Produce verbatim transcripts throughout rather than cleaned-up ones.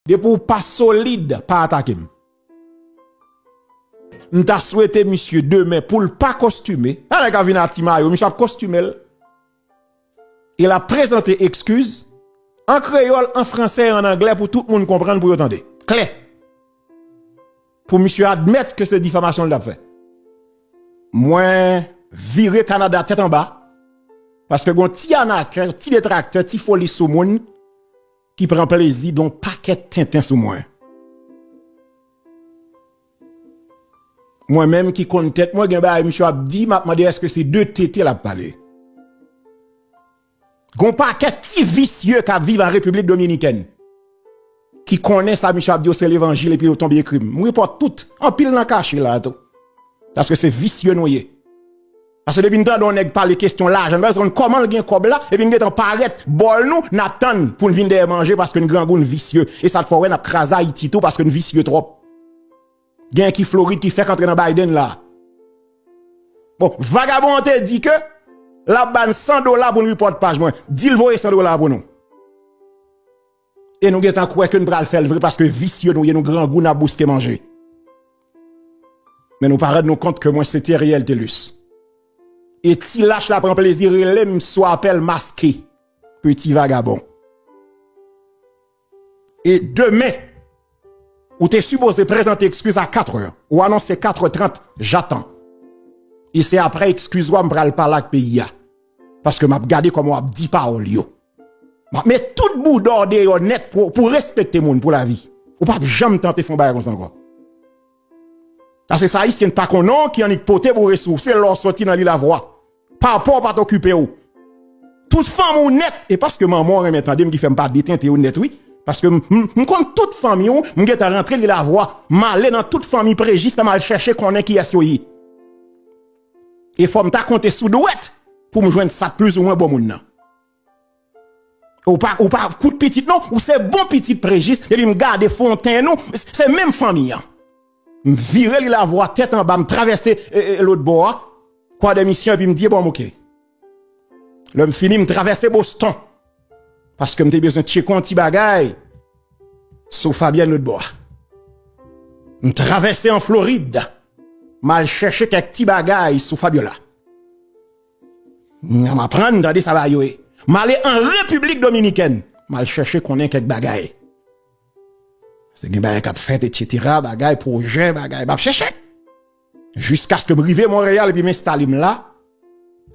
Depi w pa solid, pa atake m. M ta swete misye demen pou l pa kostime. Ann nèg ka vin a ti mayo, misye ap kostime l. E l ap prezante ekskiz an kreyòl, an fransè e an anglè pou tout moun konprann, pou yo tande. Klè. Pou misye admèt ke se difamasyon l t ap fè. Mwen vire Kanada tèt anba, paske gon ti anakè, ti detraktè, ti foli sou moun ki pran plezi don pakèt tenten sou mwen. Mwen menm ki konn tèt mwen, gen bagay misye ap di, m ap mande èske se de tete l ap pale. Gon pakèt ti visye k ap viv an Repiblik Dominikèn ki konnen sa misye ap di yo se levanjil epi yo tonbe ekri m. M repòt tout. Anpil nan kache la tou. Paske se visye nou ye. Paske depi n tande yon nèg pale kesyon lajan, nou bezwen konn kòman l gen kòb la, epi n gentan parèt bò l nou, n ap tann pou n vin dèyè manje paske n grangou, n visye. E sa k fè w wè n ap kraze Ayiti tou paske n visye twòp. Gen ki Florid ki fèk antre nan Biden la. Bon, vagabon an te di ke l ap ba n san dola pou n repòt paj mwen. Di l voye san dola pou nou. E nou gentan kwè ke n pral fè l vre paske visye nou ye, nou grangou, n ap bouske manje. Men nou pa rann nou kont ke mwen se Theriel Thelus. E ti lach la pran plezi rele m sou apèl maske. Peti vagabon. E demen, ou te sipoze prezante ekskiz a katrè. Ou anonse katrè trant, j'attends. E se apre ekskiz ou a m pral pale ak peyi a. Paske m ap gade kòman w ap di pawòl yo. M ap met tout bouda w deyò nèt pou, pou respekte moun pou lavi. Ou p ap janm tante fè yon bagay konsa ankò. Paske sa Ayisyen pa konnen w ki annik pote boure sou w, se lè w soti nan Lilavwa. Papa w pa t okipe w. Tout fanmi w nèt, e paske manman w renmen tande m ki fè m pa detente yo nèt wi. Paske m, m, m konn tout fanmi w, m gentan rantre Lilavwa, m ale nan tout fanmi Prejis la, m al chèche konnen kiyès yo ye. E fò m ta konte sou dwèt pou m jwenn sa plizoumwen bon moun nan. Ou pa, ou pa kout pitit non, ou se bon pitit Prejis, epi m gade Fontenn ou, se menm fanmi an. M vire Lilavwa tèt anba, m travèse e, e, lòt bò a, Kwa de Misyon, epi m di, bon, oke. Lè m fini, m travèse Boston. Paske m te bezwen tcheke yon ti bagay sou Fabyèn lòt bò a. M travèse an Florid. M al chèche kèk ti bagay sou Fabiola. M aprann, tande sa bagay yo ye. M ale an Repiblik Dominikèn. M al chèche konnen kèk bagay. Se gen bagay k ap fèt, etsetera, bagay, pwojè, bagay, m ap chèche. Jiskaske m rive Monreyal epi m enstale m la,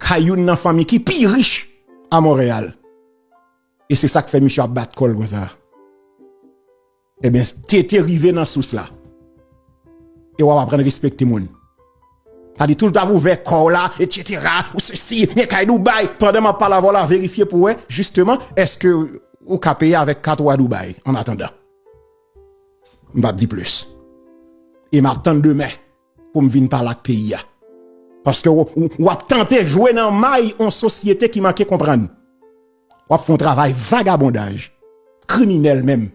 kay youn nan fanmi ki pi rich a Monreyal. E se sa k fè misye ap bat kò l konsa. Ebyen, tete rive nan sous la. E w ap aprann respekte moun. Sa di tout ap ouvè kò w la, etsetera, ou sesi, gen kay Dubai. Pandan m ap pale avè w la, verifye pou wè, jisteman, èske ou ka peye avèk kat ou a Dubai, an atandan. M p ap di plis. E m ap tann demen pou m vin pale ak peyi a. Paske w, w, w ap tante jwe nan may yon sosyete ki manke konprann. W ap fè yon travay vagabondaj, kriminèl menm,